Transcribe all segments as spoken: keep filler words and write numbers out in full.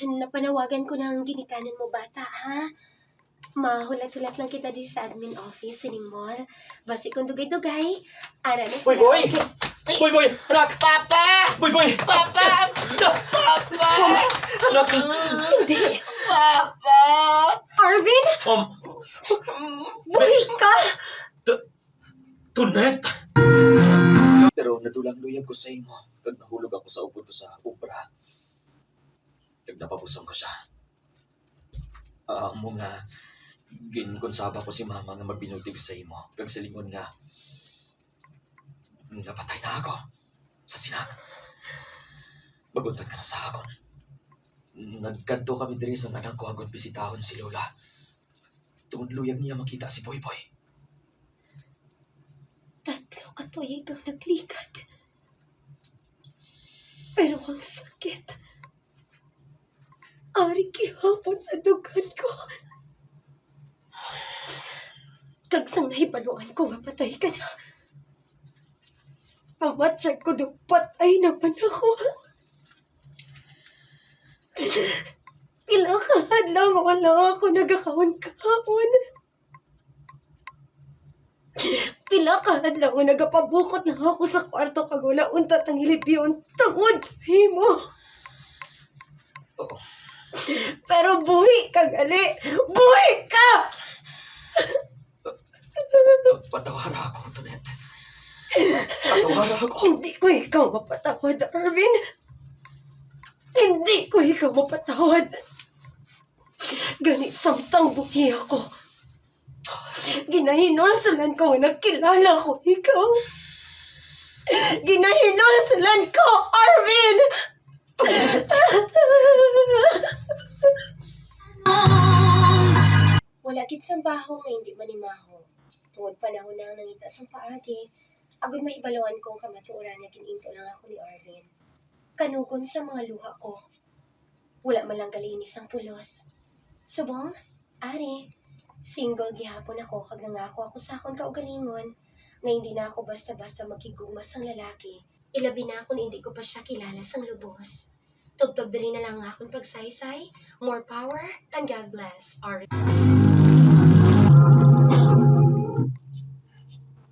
Napanawagan ko na ang ginikanan mo bata, ha? Mahulat-hulat lang kita diri sa admin office sining mall. Basi kung dugay-dugay, ara na Boy, sila. Boy! Boy, Boy! Anak! Papa! Boy, Boy! Papa! Papa! Anak! Hindi. Papa! Arvin! Um, Buhi ka! T-, Tonet! Pero nadulang luyag ko sa imo, kag nahulog ako sa upod ko sa obra. Kag napabusong ko siya. Amo nga, ginkonsaba ko si mama nga magbinultig sa imo, kag silingon nga, nga patay na ako. Sa sina, mag-untat ka na sa akon. Nagkadto kami diri sang anak ko agod bisitahon si Lola. Tungod luyag niya makita si Boy Boy. Tatlo ka tuig ang nagligad. Pero ang sakit, ari gihapon sa dughan ko. Kag sang nahibaluan ko nga patay ka na, pamatyag ko daw patay naman ako. Pila ka adlaw nga wala ako nagakaon-kaon. Pila ka adlaw nga nagapabukot na ako sa kwarto kag wala untat ang hilibyon tungod sa imo. Oo. Pero buhi ka gali! Buhi ka! Patawara ako, Tonet. Patawara ako. Hindi ko ikaw mapatawad, Arvin. Hindi ko ikaw mapatawad. Gani, samtang buhi ako, ginahinulsulan ko nga nakilala ko ikaw. Ginahinulsulan ko, Arvin! Wala gid sang baho nga hindi manimaho. Tungod panahon na ang nangita sang paagi, agod mahibaluan ko ang kamatuoran nga gin-into lang ako ni Arvin. Kanugon sa mga luha ko. Wala man lang gali ini sang pulos. Subong, ari, single gihapon ako kag nangako ako sa akon kaugalingon nga hindi na ako basta-basta maghigugma sang lalaki, ilabi na kon hindi ko pa sia kilala sang lubos. Tubtob diri na lang ang akon pagsaysay. More power and God bless. Or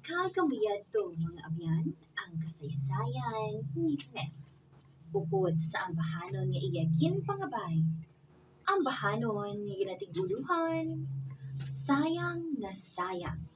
Kag kami yadto, mga abyan, ang kasaysayan ni Tonet. Upod sa ambahanon nga iya ginpangabay, ambahanon nga ginatig-ulohan, Sayang na Sayang.